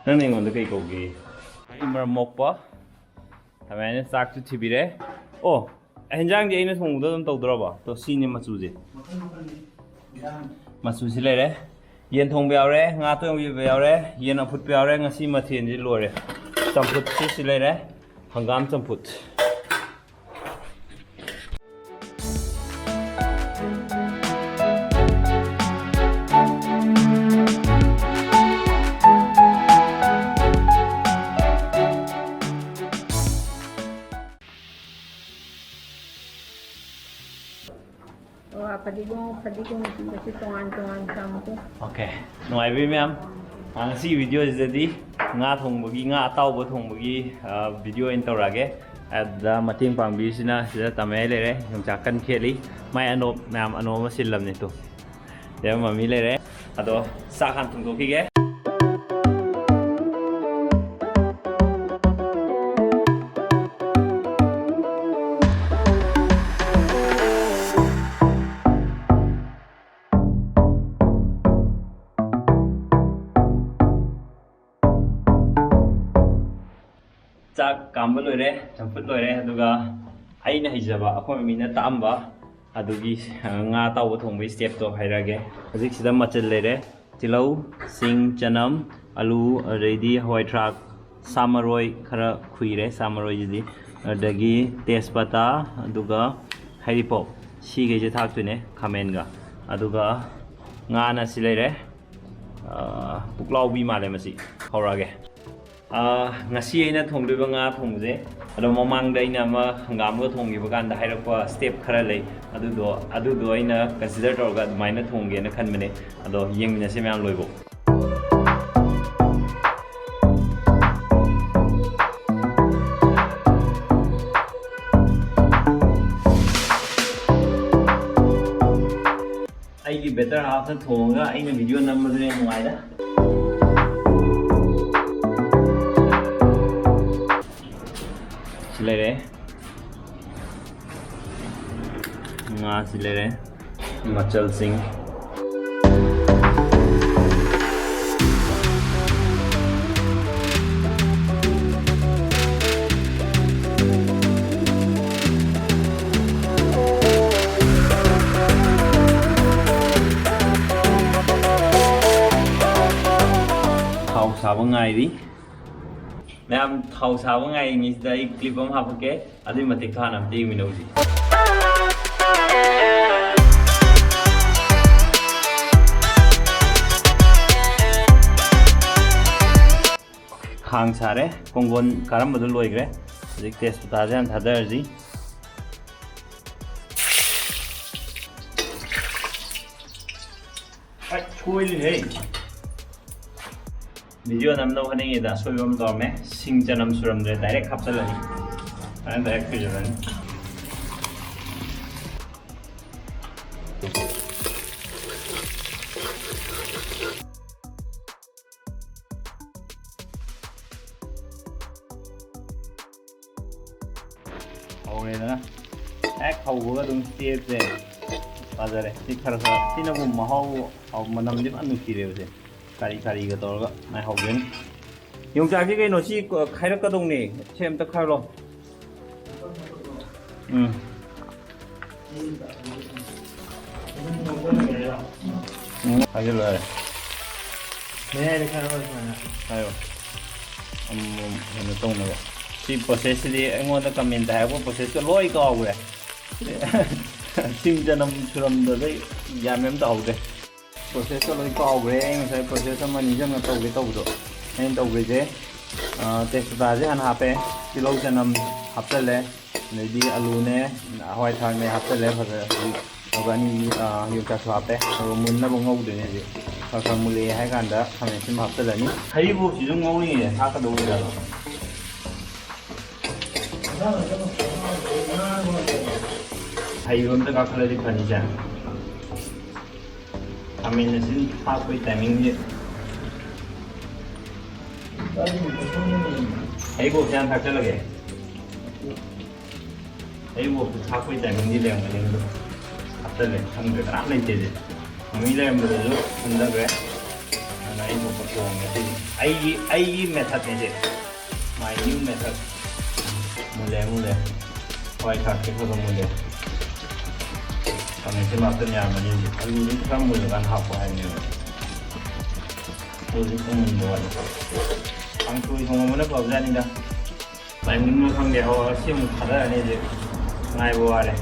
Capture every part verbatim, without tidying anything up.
ꯅꯪꯅ ꯑꯩꯉꯣꯟꯗ ꯀꯩ ꯀꯧꯒꯦ? ꯑꯩ ꯃꯔꯝ ꯃꯣꯛꯄ꯫ ꯑꯗꯨꯃꯥꯏꯅ ꯆꯥꯛꯁꯨ ꯊꯤꯕꯤꯔꯦ꯫ ꯑꯣ, ꯍꯦꯟꯖꯥꯡꯗꯤ ꯑꯩꯅ ꯊꯣꯡꯕꯗ ꯑꯗꯨꯝ ꯇꯧꯗ꯭ꯔꯕ? ꯇꯣ, ꯁꯤꯅꯤ ꯃꯆꯨꯁꯦ꯫ ꯃꯆꯨꯁꯤ ꯂꯩꯔꯦ꯫ ꯌꯦꯟ ꯊꯣꯡꯕ ꯌꯥꯎꯔꯦ, ꯉꯥ ꯊꯣꯡꯕ ꯌꯥꯎꯔꯦ, ꯌꯦꯟ ꯑꯐꯨꯠꯄ ꯌꯥꯎꯔꯦ꯫ ꯉꯁꯤ ꯃꯊꯦꯜꯁꯤ ꯂꯣꯏꯔꯦ꯫ ꯆꯝꯐꯨꯠꯁꯤ ꯁꯤ ꯂꯩꯔꯦ, ꯍꯪꯒꯥꯝ ꯆꯝꯐꯨꯠ꯫ ꯑꯣ, ꯐꯗꯤꯒꯣꯝ, ꯐꯗꯤꯒꯣꯝ ꯁꯤꯡꯒꯁꯦ ꯇꯣꯉꯥꯟ ꯇꯣꯉꯥꯟ ꯊꯝꯃꯨꯀꯣ꯫ ꯑꯣꯀꯦ, ꯅꯨꯡꯉꯥꯏꯕꯤ ꯃꯌꯥꯝ, ꯑ, ꯉꯁꯤꯒꯤ ꯚꯤꯗꯤꯑꯣꯁꯤꯗꯗꯤ ꯉꯥ ꯊꯣꯡꯕꯒꯤ, ꯉꯥ ꯑꯇꯥꯎꯕ ꯊꯣꯡꯕꯒꯤ, ꯑ, ꯚꯤꯗꯤꯑꯣ ꯑꯣꯏꯅ ꯇꯧꯔꯛꯑꯒꯦ꯫ ꯑꯗꯨꯗ ꯃꯇꯦꯡ ꯄꯥꯡꯕꯤꯔꯤꯁꯤꯅ ꯁꯤꯗ ꯇꯥꯃꯩ ꯂꯩꯔꯦ, ꯌꯣꯡꯆꯥꯛ ꯀꯟ ꯈꯦꯠꯂꯤ, ꯃꯥꯏ ꯑꯅꯣꯞ ꯃꯌꯥꯝ ꯑꯅꯣꯞ ꯑꯃ ꯁꯤꯜꯂꯝꯅꯦ ꯇꯨ꯫ ꯁꯤꯗ ꯃꯃꯤ ꯂꯩꯔꯦ꯫ ꯑꯗꯣ ꯆꯥꯛ ꯍꯥꯟꯅ ꯊꯣꯡꯗꯣꯛꯈꯤꯒꯦ꯫ ꯆꯥꯛ ꯀꯥꯝꯕ ꯂꯣꯏꯔꯦ, ꯆꯝꯐꯨꯠ ꯂꯣꯏꯔꯦ, ꯑꯗꯨꯒ ꯑꯩꯅ ꯍꯩꯖꯕ, ꯑꯩꯈꯣꯏ ꯃꯃꯤꯅ ꯇꯥꯛꯑꯝꯕ ꯑꯗꯨꯒꯤ, ꯑ, ꯉꯥ ꯑꯇꯥꯎꯕ ꯊꯣꯡꯕꯒꯤ ꯁ꯭ꯇꯦꯞꯇꯣ ꯍꯥꯏꯔꯛꯑꯒꯦ꯫ ꯍꯧꯖꯤꯛ ꯁꯤꯗ ꯃꯆꯜ ꯂꯩꯔꯦ: ꯇꯤꯜꯍꯧ, ꯁꯤꯡ, ꯆꯅꯝ, ꯑꯂꯨ, ꯑꯗꯩꯗꯤ ꯍꯋꯥꯏ ꯊ꯭ꯔꯥꯛ, ꯁꯥ ꯃꯔꯣꯏ ꯈꯔ ꯈꯨꯏꯔꯦ, ꯁꯥ ꯃꯔꯣꯏꯁꯤꯗꯤ, ꯑꯗꯒꯤ ꯇꯦꯖꯄꯇꯥ, ꯑꯗꯨꯒ ꯍꯩꯔꯤꯄꯣꯛ, ꯁꯤꯈꯩꯁꯦ ꯊꯥꯛꯇꯣꯏꯅꯦ, ꯈꯥꯃꯦꯟꯒ꯫ ꯑꯗꯨꯒ ꯉꯥꯅ ꯁꯤ ꯂꯩꯔꯦ, ꯑ, ꯄꯨꯛꯂꯥꯎꯕꯤ ꯃꯥꯜꯂꯦ ꯃꯁꯤ꯫ ꯍꯧꯔꯛꯑꯒꯦ꯫ ꯑ, ꯉꯁꯤ ꯑꯩꯅ ꯊꯣꯡꯗꯣꯏꯕ ꯉꯥ ꯊꯣꯡꯕꯁꯦ, ꯑꯗꯣ ꯃꯃꯥꯡꯗ ꯑꯩꯅ ꯑꯃ ꯍꯪꯒꯥꯝꯒ ꯊꯣꯡꯈꯤꯕ ꯀꯥꯟꯗ ꯍꯥꯏꯔꯛꯄ ꯁ꯭ꯇꯦꯞ ꯈꯔ ꯂꯩ, ꯑꯗꯨꯗꯣ, ꯑꯗꯨꯗꯣ ꯑꯩꯅ ꯀꯟꯁꯤꯗꯔ ꯇꯧꯔꯒ ꯑꯗꯨꯃꯥꯏꯅ ꯊꯣꯡꯒꯦꯅ ꯈꯟꯕꯅꯦ꯫ ꯑꯗꯣ ꯌꯦꯡꯃꯤꯟꯅꯁꯦ ꯃꯌꯥꯝ ꯂꯣꯏꯕꯧ꯫ ꯑꯩꯒꯤ ꯕꯦꯇꯔ ꯍꯥꯐꯅ ꯊꯣꯡꯉꯒ ꯑꯩꯅ ꯚꯤꯗꯤꯑꯣ ꯅꯝꯕꯗꯨꯅ ꯍꯦꯟꯅ ꯅꯨꯡꯉꯥꯏꯗ꯫ ꯁꯤ ꯂꯩꯔꯦ꯫ ꯉꯥꯁꯤ ꯂꯩꯔꯦ꯫ ꯃꯆꯜꯁꯤꯡ꯫ ꯁꯥꯕ ꯉꯥꯏꯔꯤ꯫ ꯃꯌꯥꯝ ꯊꯥꯎ ꯁꯥꯕ ꯉꯥꯏꯔꯤꯉꯩꯁꯤꯗ ꯑꯩ clip ꯑꯃ ꯍꯥꯞꯄꯛꯀꯦ, ꯑꯗꯨꯏ ꯃꯇꯤꯛꯇꯣ ꯍꯥꯟꯅ ꯑꯝꯇ ꯌꯦꯡꯃꯤꯟꯅꯧꯁꯤ꯫ ꯈꯥꯡ ꯁꯥꯔꯦ, ꯀꯣꯡꯒꯣꯟ ꯀꯥꯔꯝꯕꯗꯣ ꯂꯣꯏꯈ꯭ꯔꯦ꯫ ꯍꯧꯖꯤꯛ ꯇꯦꯖꯄꯇꯥꯁꯦ ꯍꯥꯟꯅ ꯊꯥꯗꯔꯁꯤ꯫ ꯑꯩ ꯁꯣꯏꯔꯤꯅꯦ꯫ Video ꯅꯝꯅꯕ ꯍꯣꯠꯅꯉꯩꯗ ꯑꯁꯣꯏꯕ ꯑꯃ ꯇꯧꯔꯝꯃꯦ꯫ ꯁꯤꯡ ꯆꯅꯝ ꯁꯨꯔꯝꯗ꯭ꯔꯦ, direct ꯍꯥꯞꯆꯜꯂꯅꯤ꯫ ꯑꯗꯨꯃꯥꯏꯅ direct ꯁꯨꯖꯜꯂꯅꯤ꯫ ꯍꯧꯔꯦꯗꯅ꯫ ꯍꯦꯛ ꯍꯧꯕꯒ ꯑꯗꯨꯝ ꯇꯦꯞꯁꯦ ꯐꯖꯔꯦ꯫ ꯁꯤ ꯈꯔ ꯈꯔ ꯁꯤꯅꯕꯨ ꯃꯍꯥꯎ, ꯃꯅꯝꯗꯤ ꯐꯖꯅ ꯅꯨꯡꯁꯤꯔꯦꯕꯁꯦ꯫ ꯀꯔꯤ ꯀꯔꯤꯒ ꯇꯧꯔꯒ ꯃꯥꯏ ꯍꯧꯗꯣꯏꯅꯤ꯫ ꯌꯣꯡꯆꯥꯛꯁꯤ ꯀꯩꯅꯣ? ꯁꯤ ꯈꯥꯏꯔꯛꯀꯗꯧꯅꯦ꯫ ꯁꯤ ꯑꯝꯇ ꯈꯥꯏꯔꯣ꯫ ꯎꯝ꯫ ꯎꯝ, ꯍꯥꯏꯖꯤꯜꯂꯣ ꯌꯥꯔꯦ꯫ ꯃꯌꯥꯏꯗ ꯈꯥꯏꯔꯛꯑꯣ ꯁꯨꯃꯥꯏꯅ꯫ ꯍꯥꯏꯌꯣ꯫ ꯑꯃꯨꯛ ꯀꯩꯅꯣ ꯇꯧꯅꯕ꯫ ꯁꯤ process ꯁꯤꯗꯤ ꯑꯩꯉꯣꯟꯗ comment ꯇ ꯍꯥꯏꯔꯛꯄ process ꯇꯣ ꯂꯣꯏ ꯀꯥꯎꯈ꯭ꯔꯦ꯫ ꯁꯤꯡ ꯆꯅꯝ ꯁꯨꯔꯝꯗꯕꯩ ꯒ꯭ꯌꯥꯟ ꯃꯦꯟ ꯑꯝ ꯇꯥꯍꯧꯗ꯭ꯔꯦ꯫ Process ꯇꯣ ꯂꯣꯏ ꯀꯥꯎꯈ꯭ꯔꯦ꯫ ꯑꯩ ꯉꯁꯥꯏ process ꯑꯃ ꯅꯤꯡꯁꯤꯡꯉ ꯇꯧꯒꯦ ꯇꯧꯕꯗꯣ꯫ ꯑꯩꯅ ꯇꯧꯈ꯭ꯔꯤꯁꯦ, ꯑ, ꯇꯦꯖꯄꯇꯥꯁꯦ ꯍꯥꯟꯅ ꯍꯥꯞꯄꯦ, ꯇꯤꯜꯍꯧ ꯆꯅꯝ ꯍꯥꯞꯆꯜꯂꯦ, ꯑꯗꯩꯗꯤ ꯑꯂꯨꯅꯦ, ꯍꯋꯥꯏ ꯊ꯭ꯔꯥꯛꯅꯦ ꯍꯥꯞꯆꯜꯂꯦ꯫ ꯐꯖꯅ ꯍꯧꯖꯤꯛ ꯑꯗꯨꯒ ꯑꯅꯤ, ꯑ, ꯌꯣꯡꯆꯥꯛꯁꯨ ꯍꯥꯞꯄꯦ꯫ ꯑꯗꯨꯒ ꯃꯨꯟꯅꯕ ꯉꯧꯗꯣꯏꯅꯦ ꯍꯧꯖꯤꯛ꯫ ꯈꯔ ꯈꯔ ꯃꯨꯜꯂꯛꯑꯦ ꯍꯥꯏ ꯀꯥꯟꯗ ꯈꯥꯃꯦꯟ ꯑꯁꯤꯟꯕ ꯍꯥꯞꯆꯜꯂꯅꯤ꯫ ꯍꯔꯤꯕꯣꯞꯁꯤꯁꯨ ꯉꯧꯔꯤꯉꯩꯗ ꯊꯥꯛꯀꯗꯧꯕ ꯑꯣꯏꯖꯥꯠꯂꯣ? ꯍꯩꯕ ꯑꯝꯇ ꯀꯥꯈꯠꯂꯗꯤ ꯐꯅꯤꯁꯦ꯫ ꯈꯥꯃꯦꯟ ꯑꯁꯤꯟ ꯊꯥꯛꯄꯒꯤ timing ꯁꯦ꯫ ꯍꯩꯕꯣꯞꯁꯦ ꯍꯥꯟꯅ ꯊꯥꯛꯆꯜꯂꯒꯦ꯫ ꯍꯩꯕꯣꯞꯁꯦ ꯊꯥꯛꯄꯒꯤ timing ꯗꯤ ꯂꯩꯔꯝꯒꯅꯤ ꯑꯗꯣ ꯍꯥꯞꯆꯜꯂꯦ꯫ ꯈꯪꯗ꯭ꯔꯦ, ꯀꯅꯥꯝ ꯂꯩꯇꯦ ꯁꯤꯗꯤ꯫ ꯃꯤ ꯂꯩꯔꯝꯕꯗꯁꯨ ꯈꯪꯅꯈ꯭ꯔꯦ꯫ ꯑꯗꯨꯅ ꯑꯩ ꯊꯣꯛꯄ ꯊꯣꯡꯉꯦ ꯁꯤꯗꯤ꯫ ꯑꯩꯒꯤ, ꯑꯩꯒꯤ method ꯅꯦ ꯁꯤ꯫ My new method꯫ ꯃꯨꯜꯂꯦ, ꯃꯨꯜꯂꯦ꯫ ꯍꯋꯥꯏ ꯊ꯭ꯔꯥꯛꯁꯦ ꯈꯔ ꯈꯔ ꯃꯨꯜꯂꯦ꯫ ꯈꯥꯃꯦꯟꯁꯦ ꯍꯥꯞꯆꯟ ꯌꯥꯔꯝꯃꯅꯤ ꯍꯧꯖꯤꯛ꯫ ꯑꯂꯨꯁꯦ ꯈꯔ ꯃꯨꯜꯂꯀꯥꯟꯗ ꯍꯥꯞꯄꯣ ꯍꯥꯏꯕꯅꯦꯕ꯫ ꯍꯧꯖꯤꯛ ꯄꯨꯡ ꯃꯨꯟꯕ ꯋꯥꯠꯂꯤ꯫ ꯀꯥꯡꯁꯣꯏ ꯊꯣꯡꯕꯅ ꯐꯕꯖꯥꯠꯅꯤꯗ꯫ ꯇꯥꯏꯃꯤꯡꯅ ꯈꯪꯗꯦ꯫ ꯍꯣꯏ, ꯁꯤ ꯑꯃꯨꯛ ꯊꯥꯗꯔꯅꯤ ꯍꯧꯖꯤꯛ꯫ ꯉꯥꯏꯕ ꯋꯥꯔꯦ꯫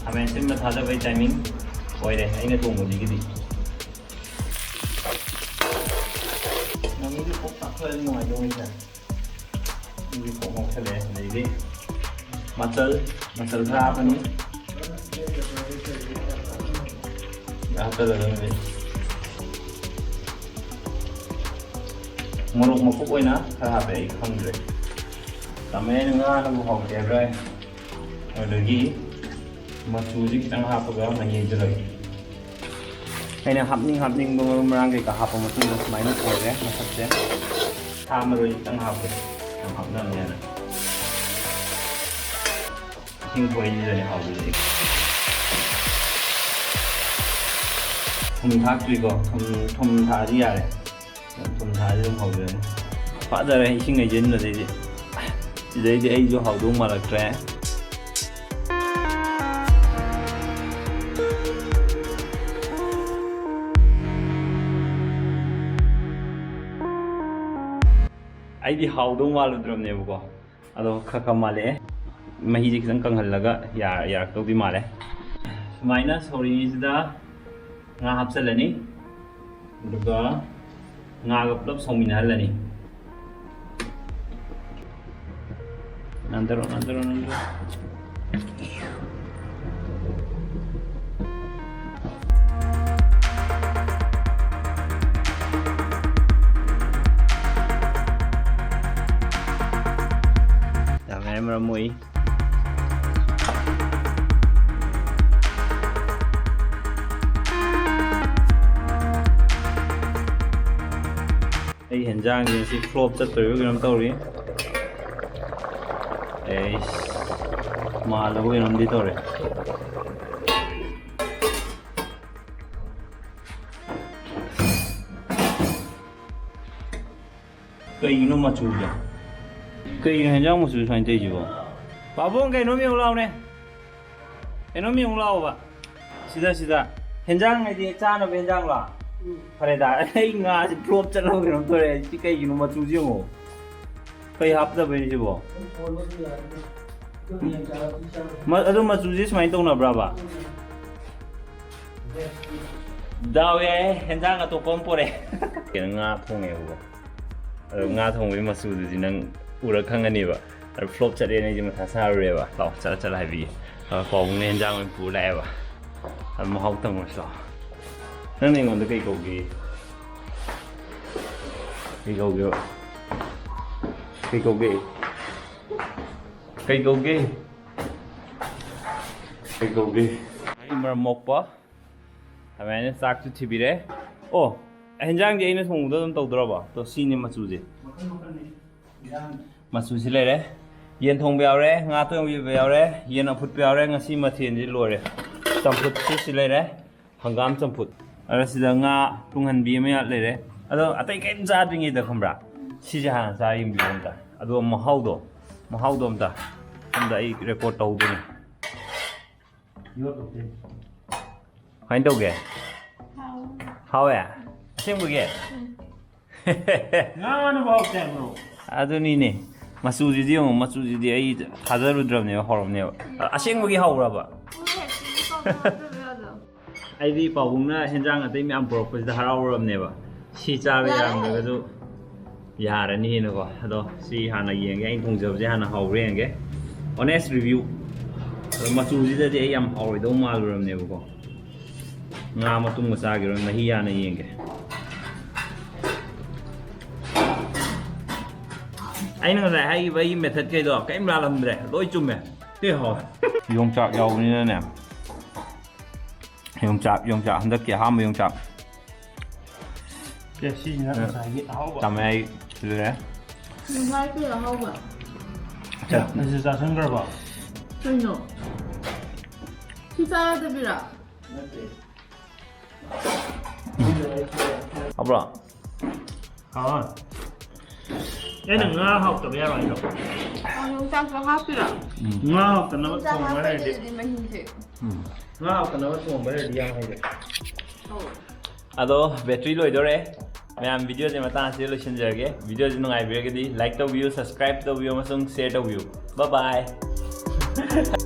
ꯈꯥꯃꯦꯟ ꯑꯁꯤꯟꯕ ꯊꯥꯗꯕꯩ ꯇꯥꯏꯃꯤꯡ ꯑꯣꯏꯔꯦ ꯑꯩꯅ ꯊꯣꯡꯕꯁꯤꯒꯤꯗꯤ꯫ ꯅꯪꯒꯤꯗꯤ ꯀꯣꯛ ꯇꯥꯛꯊꯣꯛꯑꯗꯤ ꯅꯨꯡꯉꯥꯏꯗꯧꯅꯤꯁꯦ꯫ ꯁꯤꯡꯁꯤ ꯐꯣꯛ ꯉꯧꯁꯜꯂꯛꯑꯦ꯫ ꯑꯗꯩꯗꯤ ꯃꯆꯜ, ꯃꯆꯜ ꯈꯔ ꯍꯥꯞꯄꯅꯤ꯫ ꯍꯥꯞꯆꯜꯂꯗꯕꯅꯤ꯫ ꯃꯣꯔꯣꯛ ꯃꯀꯨꯞ ꯑꯣꯏꯅ ꯈꯔ ꯍꯥꯞꯄꯦ, ꯑꯩ ꯈꯪꯗ꯭ꯔꯦ꯫ ꯈꯥꯃꯦꯟ ꯉꯥꯅꯕꯨ ꯍꯥꯎꯇꯦ ꯍꯥꯏꯕ꯭ꯔꯥ? ꯑꯗꯒꯤ ꯃꯆꯨꯁꯤ ꯈꯤꯇꯪ ꯍꯥꯞꯄꯒ ꯃꯍꯤ ꯍꯩꯖꯤꯜꯂꯒꯦ꯫ ꯑꯩꯅ ꯍꯥꯞꯅꯤꯡ ꯍꯥꯞꯅꯤꯡꯕ ꯃꯔꯨ ꯃꯔꯥꯡ ꯀꯩꯀꯥ ꯍꯥꯞꯄ ꯃꯇꯨꯡꯗ ꯁꯨꯃꯥꯏꯅ ꯑꯣꯏꯔꯦ ꯃꯁꯛꯁꯦ꯫ ꯁꯥ ꯃꯔꯣꯏ ꯈꯤꯇꯪ ꯍꯥꯞꯄꯦ, ꯌꯥꯝ ꯍꯥꯞꯅꯕꯅꯦꯅ꯫ ꯏꯁꯤꯡ ꯈꯣꯏꯁꯤꯗꯅꯦ ꯍꯥꯎꯗꯣꯏꯁꯦ꯫ ꯊꯨꯝ ꯊꯥꯛꯇ꯭ꯔꯤꯀꯣ꯫ ꯊꯨꯝ, ꯊꯨꯝ ꯊꯥꯛꯑꯗꯤ ꯌꯥꯔꯦ꯫ ꯊꯨꯝ ꯊꯥꯛꯑꯗꯤ ꯑꯗꯨꯝ ꯍꯥꯎꯗꯣꯏꯅꯦ꯫ ꯐꯖꯔꯦ ꯏꯁꯤꯡ ꯍꯩꯖꯤꯟꯕꯗꯩꯗꯤ꯫ ꯁꯤꯗꯩꯗꯤ ꯑꯩꯁꯨ ꯍꯥꯎꯗꯧ ꯃꯥꯜꯂꯛꯇ꯭ꯔꯦ꯫ ꯑꯩꯗꯤ ꯍꯥꯎꯗꯧ ꯃꯥꯜꯂꯨꯗ꯭ꯔꯕꯅꯦꯕꯀꯣ꯫ ꯑꯗꯣ ꯈꯔ ꯈꯔ ꯃꯥꯜꯂꯛꯑꯦ꯫ ꯃꯍꯤꯁꯦ ꯈꯤꯇꯪ ꯀꯪꯍꯜꯂꯒ ꯌꯥ-, ꯌꯥꯔꯛꯇꯧꯗꯤ ꯃꯥꯜꯂꯦ꯫ ꯁꯨꯃꯥꯏꯅ ꯁꯧꯔꯤꯉꯩꯁꯤꯗ ꯉꯥ ꯍꯥꯞꯆꯤꯜꯂꯅꯤ꯫ ꯑꯗꯨꯒ ꯉꯥꯒ ꯄꯨꯂꯞ ꯁꯧꯃꯤꯟꯅꯍꯜꯂꯅꯤ꯫ ꯅꯥꯟꯊꯔꯣ, ꯅꯥꯟꯊꯔꯣ, ꯅꯥꯟꯊꯔꯣ꯫ ꯌꯥꯝ ꯍꯥꯏꯔꯝꯃꯔꯝ ꯃꯣꯏ꯫ ꯑꯩ ꯍꯦꯟꯖꯥꯡꯁꯦ ꯉꯁꯤ flop ꯆꯠꯇꯣꯔꯤꯕ ꯀꯩꯅꯣꯝ ꯇꯧꯔꯤ꯫ ꯑꯩꯁ, ꯃꯥꯜꯂꯕ ꯀꯩꯅꯣꯝꯗꯤ ꯇꯧꯔꯦ꯫ ꯀꯩꯒꯤꯅꯣ ꯃꯆꯨꯁꯦ? ꯀꯩꯒꯤꯅꯣ ꯍꯦꯟꯖꯥꯡ ꯃꯆꯨ ꯁꯨꯃꯥꯏꯅ ꯇꯧꯔꯤꯁꯤꯕꯣ? ꯄꯥꯕꯨꯡ, ꯀꯩꯅꯣꯝ ꯌꯦꯡꯉꯨ ꯂꯥꯎꯅꯦ꯫ ꯀꯩꯅꯣꯝ ꯌꯦꯡꯉꯨ ꯂꯥꯎꯕ꯫ ꯁꯤꯗ, ꯁꯤꯗ꯫ ꯍꯦꯟꯖꯥꯡ ꯍꯥꯏꯗꯤ ꯆꯥꯅꯕ ꯍꯦꯟꯖꯥꯡꯂꯣ? ꯐꯔꯦꯗ, ꯑꯩ ꯉꯥꯁꯦ ꯐ꯭ꯂꯣꯞ ꯆꯠꯂꯕ ꯀꯩꯅꯣꯝ ꯇꯧꯔꯦ꯫ ꯁꯤ ꯀꯩꯒꯤꯅꯣ? ꯃꯆꯨꯁꯦ ꯌꯦꯡꯉꯣ, ꯀꯩ ꯍꯥꯞꯇꯕꯩꯅꯣ ꯁꯤꯕꯣ? ꯃ-, ꯑꯗꯨ ꯃꯆꯨꯁꯦ ꯁꯨꯃꯥꯏꯅ ꯇꯧꯅꯕ꯭ꯔꯕ? ꯗꯥꯎ ꯌꯥꯏꯌꯦ, ꯍꯦꯟꯖꯥꯡ ꯑꯇꯣꯞꯄ ꯑꯃ ꯄꯣꯔꯛꯑꯦ꯫ ꯀꯩꯅꯣ, ꯉꯥ ꯊꯣꯡꯉꯦꯕꯀꯣ꯫ ꯑꯗꯣ ꯉꯥ ꯊꯣꯡꯕꯒꯤ ꯃꯆꯨꯗꯨꯗꯤ ꯅꯪ ꯎꯔ ꯈꯪꯉꯅꯤꯕ꯫ ꯑꯗꯣ ꯐ꯭ꯂꯣꯞ ꯆꯠꯂꯦꯅ ꯑꯩꯁꯦ ꯃꯊꯥ ꯁꯥꯔꯨꯔꯦꯕ꯫ ꯂꯥꯛꯑꯣ, ꯆꯠꯂ ꯆꯠꯂ ꯍꯥꯏꯕꯤꯒꯦ꯫ ꯑ, ꯄꯥꯎꯕꯨꯡꯅ ꯍꯦꯟꯖꯥꯡ ꯑꯣꯏꯅ ꯄꯨ ꯂꯥꯛꯑꯦꯕ꯫ ꯑꯗꯣ ꯃꯍꯥꯎ ꯇꯪꯉꯨꯔꯁꯤ ꯂꯥꯛꯑꯣ꯫ ꯅꯪꯅ ꯑꯩꯉꯣꯟꯗ ꯀꯩ ꯀꯧꯒꯦ? ꯀꯩ ꯀꯧꯒꯦꯕ? ꯀꯩ ꯀꯧꯒꯦ? ꯀꯩ ꯀꯧꯒꯦ? ꯀꯩ ꯀꯧꯒꯦ? ꯑꯩ ꯃꯔꯝ ꯃꯣꯛꯄ꯫ ꯑꯗꯨꯃꯥꯏꯅ ꯆꯥꯛꯁꯨ ꯊꯤꯕꯤꯔꯦ꯫ ꯑꯣ, ꯍꯦꯟꯖꯥꯡꯗꯤ ꯑꯩꯅ ꯊꯣꯡꯕꯗꯣ ꯑꯗꯨꯝ ꯇꯧꯗꯣꯔꯕꯣ? ꯇꯣ, ꯁꯤꯅꯤ ꯃꯆꯨꯁꯦ꯫ ꯃꯆꯨꯁꯤ ꯂꯩꯔꯦ꯫ ꯌꯦꯟ ꯊꯣꯡꯕ ꯌꯥꯎꯔꯦ, ꯉꯥ ꯊꯣꯡꯕ ꯌꯥꯎꯔꯦ, ꯌꯦꯟ ꯑꯐꯨꯠꯄ ꯌꯥꯎꯔꯦ꯫ ꯉꯁꯤ ꯃꯊꯦꯜꯁꯤ ꯂꯣꯏꯔꯦ꯫ ꯆꯝꯐꯨꯠꯁꯨ ꯁꯤ ꯂꯩꯔꯦ, ꯍꯪꯒꯥꯝ ꯆꯝꯐꯨꯠ꯫ ꯑꯗ ꯁꯤꯗ ꯉꯥ ꯇꯨꯡꯍꯟꯕꯤ ꯑꯃ ꯂꯩꯔꯦ꯫ ꯑꯗꯣ ꯑꯇꯩ ꯀꯔꯤꯝ ꯆꯥꯗ꯭ꯔꯤꯉꯩꯗ, ꯈꯪꯕ꯭ꯔꯥ, ꯁꯤꯁꯦ ꯍꯥꯟꯅ ꯆꯥ ꯌꯦꯡꯕꯤꯌꯨ ꯑꯝꯇ꯫ ꯑꯗꯨꯒ ꯃꯍꯥꯎꯗꯣ, ꯃꯍꯥꯎꯗꯣ ꯑꯝꯇ, ꯑꯝꯇ ꯑꯩ ꯔꯦꯀꯣꯔꯠ ꯇꯧꯗꯣꯏꯅꯤ꯫ ꯀꯃꯥꯏꯅ ꯇꯧꯒꯦ? ꯍꯥꯎꯋꯦ꯫ ꯍꯥꯎꯋꯦ? ꯑꯁꯦꯡꯕꯒꯤ? ꯎꯝ꯫ ꯉꯥꯅꯕꯨ ꯍꯥꯎꯇꯦ ꯍꯥꯏꯕ꯭ꯔꯣ? ꯑꯗꯨꯅꯤꯅꯦ꯫ ꯃꯆꯨꯁꯤꯗꯤ ꯌꯦꯡꯉꯣ, ꯃꯆꯨꯁꯤꯗꯤ ꯑꯩ ꯊꯥꯖꯔꯨꯗ꯭ꯔꯕꯅꯦꯕ, ꯍꯥꯎꯔꯝꯅꯦꯕ꯫ ꯑꯁꯦꯡꯕꯒꯤ ꯍꯥꯎꯕ꯭ꯔꯕ? ꯎꯝ, ꯍꯦꯛ ꯆꯤꯅꯤ ꯄꯥꯎꯗꯔ ꯍꯥꯞꯄꯤꯔꯣ ꯑꯗꯣ꯫ ꯑꯩꯗꯤ ꯄꯥꯎꯕꯨꯡꯅ ꯍꯦꯟꯖꯥꯡ ꯑꯇꯩ ꯃꯌꯥꯝ ꯄꯨꯔꯛꯄꯁꯤꯗ ꯍꯔꯥꯎꯔꯕꯅꯦꯕ꯫ ꯁꯤ ꯆꯥꯕ ꯌꯥꯔꯦ꯫ ꯌꯥꯔꯝꯗ꯭ꯔꯒꯁꯨ ꯌꯥꯔꯅꯤꯅꯀꯣ꯫ ꯑꯗꯣ ꯁꯤ ꯍꯥꯟꯅ ꯌꯦꯡꯒꯦ, ꯑꯩꯅ ꯊꯣꯡꯖꯕꯁꯦ ꯍꯥꯟꯅ ꯍꯥꯎꯕ꯭ꯔꯥ ꯌꯦꯡꯒꯦ꯫ Honest review꯫ ꯑꯗꯣ ꯃꯆꯨꯁꯤꯗꯗꯤ ꯑꯩ ꯌꯥꯝ ꯍꯥꯎꯔꯣꯏꯗꯧ ꯃꯥꯜꯂꯨꯔꯕꯅꯦꯕꯀꯣ꯫ ꯉꯥ ꯃꯇꯨꯝꯒ ꯆꯥꯈꯤꯔꯣꯏ, ꯃꯍꯤ ꯍꯥꯟꯅ ꯌꯦꯡꯒꯦ꯫ ꯑꯩꯅ ꯉꯁꯥꯏ ꯍꯥꯏꯈꯤꯕ ꯑꯩꯒꯤ method ꯈꯩꯗꯣ ꯀꯔꯤꯝ ꯂꯥꯜꯂꯝꯗ꯭ꯔꯦ, ꯂꯣꯏ ꯆꯨꯝꯃꯦ꯫ ꯊꯤ ꯍꯥꯎꯋꯦ꯫ ꯌꯣꯡꯆꯥꯛ ꯌꯥꯎꯕꯅꯤꯅꯅꯦ꯫ ꯌꯣꯡꯆꯥꯛ, ꯌꯣꯡꯆꯥꯛ, ꯍꯟꯗꯛꯀꯤ ꯑꯍꯥꯟꯕ ꯌꯣꯡꯆꯥꯛ꯫ ꯑꯦ, ꯁꯤꯁꯤꯅ ꯎꯝ꯫ ꯉꯁꯥꯏꯒꯤ ꯑꯍꯥꯎꯕ꯫ ꯆꯥꯝꯃ ꯌꯥꯏ ꯂꯩꯔꯦ꯫ ꯉꯁꯥꯏ ꯀꯩ ꯑꯍꯥꯎꯕ? ꯑꯗꯨꯁꯨ ꯆꯥꯁꯟꯈ꯭ꯔꯕꯣ? ꯀꯩꯅꯣ? ꯁꯤ ꯆꯥ ꯌꯥꯗꯕꯤꯔꯣ? ꯅꯠꯇꯦ꯫ ꯍꯥꯎꯕ꯭ꯔꯣ? ꯍꯥꯎꯋꯦ꯫ ꯑꯩꯅ ꯉꯥ ꯍꯥꯎꯇꯕ ꯌꯥꯔꯣꯏ ꯍꯥꯏꯗꯣ꯫ ꯑꯣ, ꯌꯣꯡꯆꯥꯛꯁꯨ ꯍꯥꯞꯄꯤꯔꯣ? ꯎꯝ꯫ ꯉꯥ ꯍꯥꯎꯇꯅꯕ ꯌꯣꯡꯆꯥꯛ ꯊꯣꯡꯕ ꯍꯥꯞꯄꯩ ꯂꯩꯔꯗꯤ꯫ ꯑꯗꯨꯗꯤ ꯃꯍꯤꯁꯦ꯫ ꯎꯝ꯫ ꯉꯥ ꯍꯥꯎꯇꯅꯕ ꯊꯣꯡꯕ ꯂꯩꯔꯗꯤ ꯌꯥꯝ ꯍꯩꯔꯦ꯫ ꯑꯧ꯫ ꯑꯗꯣ ꯕꯦꯇ꯭ꯔꯤ ꯂꯣꯏꯗꯣꯔꯦ꯫ ꯃꯌꯥꯝ, ꯚꯤꯗꯤꯑꯣꯁꯦ ꯃꯇꯥꯡ ꯑꯁꯤꯗ ꯂꯣꯏꯁꯤꯟꯖꯔꯒꯦ꯫ ꯚꯤꯗꯤꯑꯣꯁꯦ ꯅꯨꯡꯉꯥꯏꯕꯤꯔꯒꯗꯤ ꯂꯥꯏꯛ ꯇꯧꯕꯤꯌꯨ, ꯁꯕꯁꯀ꯭ꯔꯥꯏꯕ ꯇꯧꯕꯤꯌꯨ ꯑꯃꯁꯨꯡ ꯁꯦꯌꯔ ꯇꯧꯕꯤꯌꯨ꯫ ꯕꯥꯏ ꯕꯥꯏ꯫